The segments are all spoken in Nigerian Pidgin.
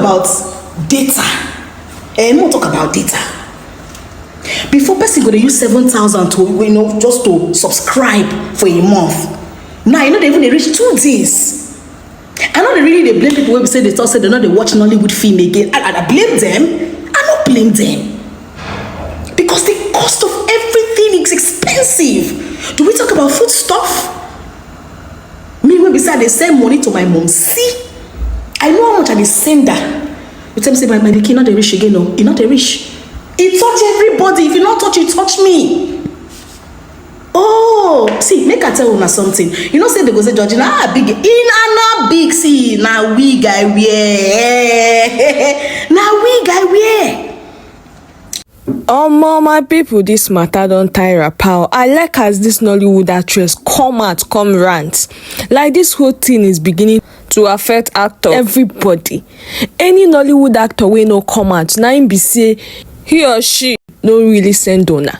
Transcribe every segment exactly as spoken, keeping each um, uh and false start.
About data. Eh, no talk about data. Before, person go dey use seven thousand to, you know, just to subscribe for a month. Now, you know, they even dey reach two days. I know they really dey blame people wey be say they talk say they no dey watch Nollywood film again. I, I, I blame them. I no blame them. Because the cost of everything is expensive. Do we talk about food stuff? Me wey be say I dey send money to my mom. See, I know how much I dey send her. You tell me say my, my pikin no dey reach again, no, e no dey reach. E touch everybody. If you no touch, e touch me. Oh, see, make I tell una something. You know say they go say, "Georgina, ah, big." In, I no big. See, na wig I wear. Na wig I wear. Omo, my people, this matter don tire, pal. I like as this Nollywood actress come out, come rant. Like, this whole thing is beginning to affect actor, everybody. Any Nollywood actor wey no come out, na im be say he or she no really send una.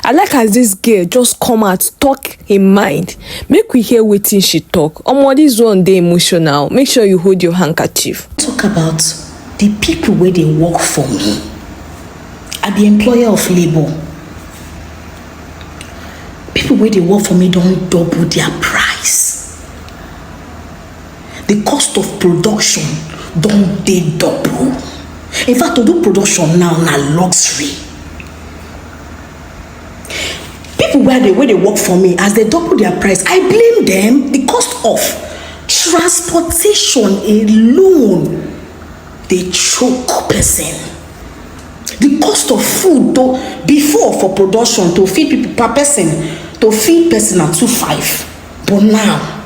I like as this girl just come out, talk im mind. Make we hear wetin she talk. Omo, this one dey emotional. Make sure you hold your handkerchief. Talk about the people wey dey work for me. I be employer of labour. People wey dey work for me don double their price. The cost of production don dey double. In fact, to do production now na luxury. People wey dey, wey dey work for me, as they double their price, I blame them. The cost of transportation alone dey choke person. The cost of food, though, before, for production, to feed people per person, to feed person na two five, but now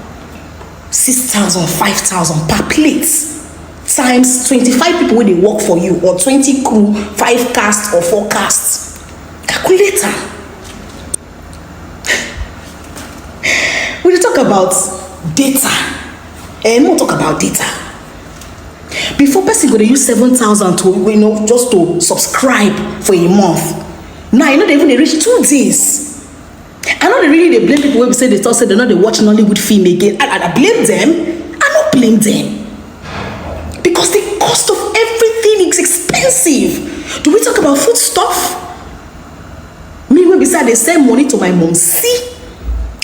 six thousand, five thousand per plate, times twenty-five people wey dey work for you, or twenty crew, five cast or four cast. Calculate am. We dey talk about data. Eh, no talk about data. Before, person go dey use seven thousand to, you know, just to subscribe for a month. Now, you know, they even dey reach two days. I know they really dey blame people wey be say they talk say they no dey watch Nollywood film again. I, I, I blame them. I no blame them. Because the cost of everything is expensive. Do we talk about food stuff? Me wey be say I dey send money to my mom. See,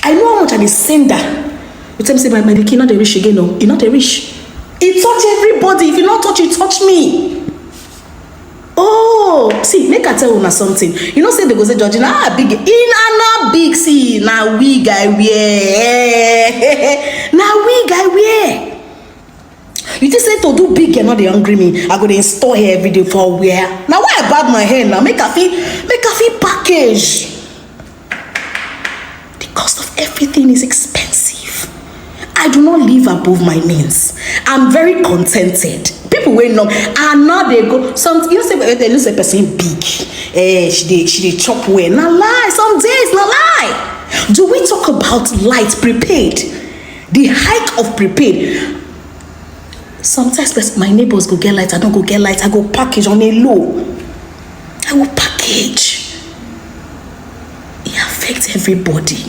I know how much I dey send her. You tell me say my, my pikin no dey reach again, no, e no dey reach. E touch everybody. If you no touch, e touch me. Oh, see, make I tell una something. You know say they go say, "Georgina, ah, big." In, I no big. See, na wig I wear. Na wig I wear. You think say to do big, you're not dey hungry me. I go dey install hair every day for where? Now why I barb my hair now? Make I fit, make I fit package. The cost of everything is expensive. I do not live above my means. I'm very contented. People wey know, I know they go. Some, you know say when they lose a person big, eh, she dey, she dey chop well. Na lie. Some days, na lie. Do we talk about light prepaid? The hike of prepaid. Sometimes pers-, my neighbors go get light, I no go get light. I go package on a low. I go package. E affect everybody.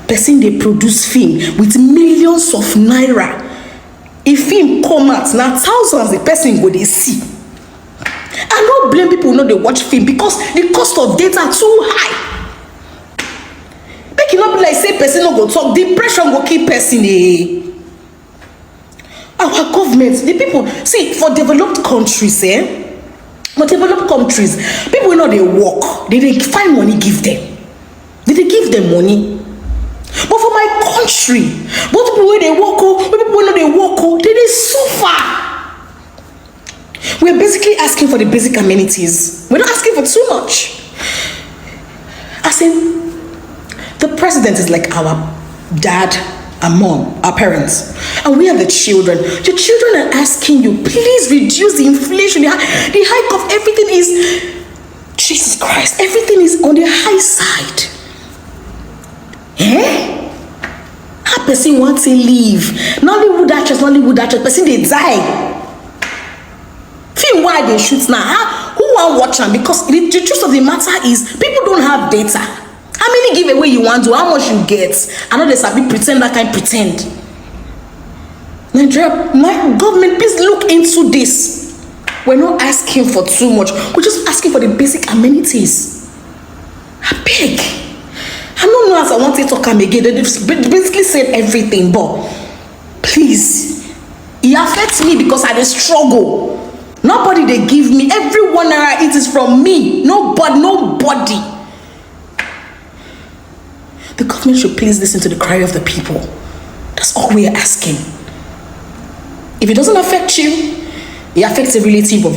Person dey produce film with millions of naira. If film come out, na thousands the person go dey see. I no blame people wey no dey watch film because the cost of data too high. Make e no be like say person no go talk, depression go kill person, eh. Our government, the people, see, for developed countries, eh, for developed countries, people wey no dey work, they dey find money give them. They dey give them money. But for my country, both people wey dey work, oh, both people wey no dey work, oh, they dey suffer. We're basically asking for the basic amenities. We're not asking for too much. As in, the president is like our dad and mom, our parents. And we are the children. The children are asking you, please reduce the inflation. The hi-, the hike of everything is, Jesus Christ, everything is on the high side. Eh? How person want to leave? Nollywood actress, Nollywood actress, person dey die. Film wey I dey shoot now, how, who wan watch am? Because the, the truth of the matter is, people don't have data. How many giveaway you wan do? How much you get? I no dey sabi pretend that kind pretend. Nigeria, my government, please look into this. We're not asking for too much. We're just asking for the basic amenities. I beg. I don't know as I want to talk am again. They've basically said everything, but please, it affects me because I dey struggle. Nobody dey give me. Every one naira, it is from me. Nobody, nobody. The government should please listen to the cry of the people. That's all we are asking. If it doesn't affect you, it affects a relative of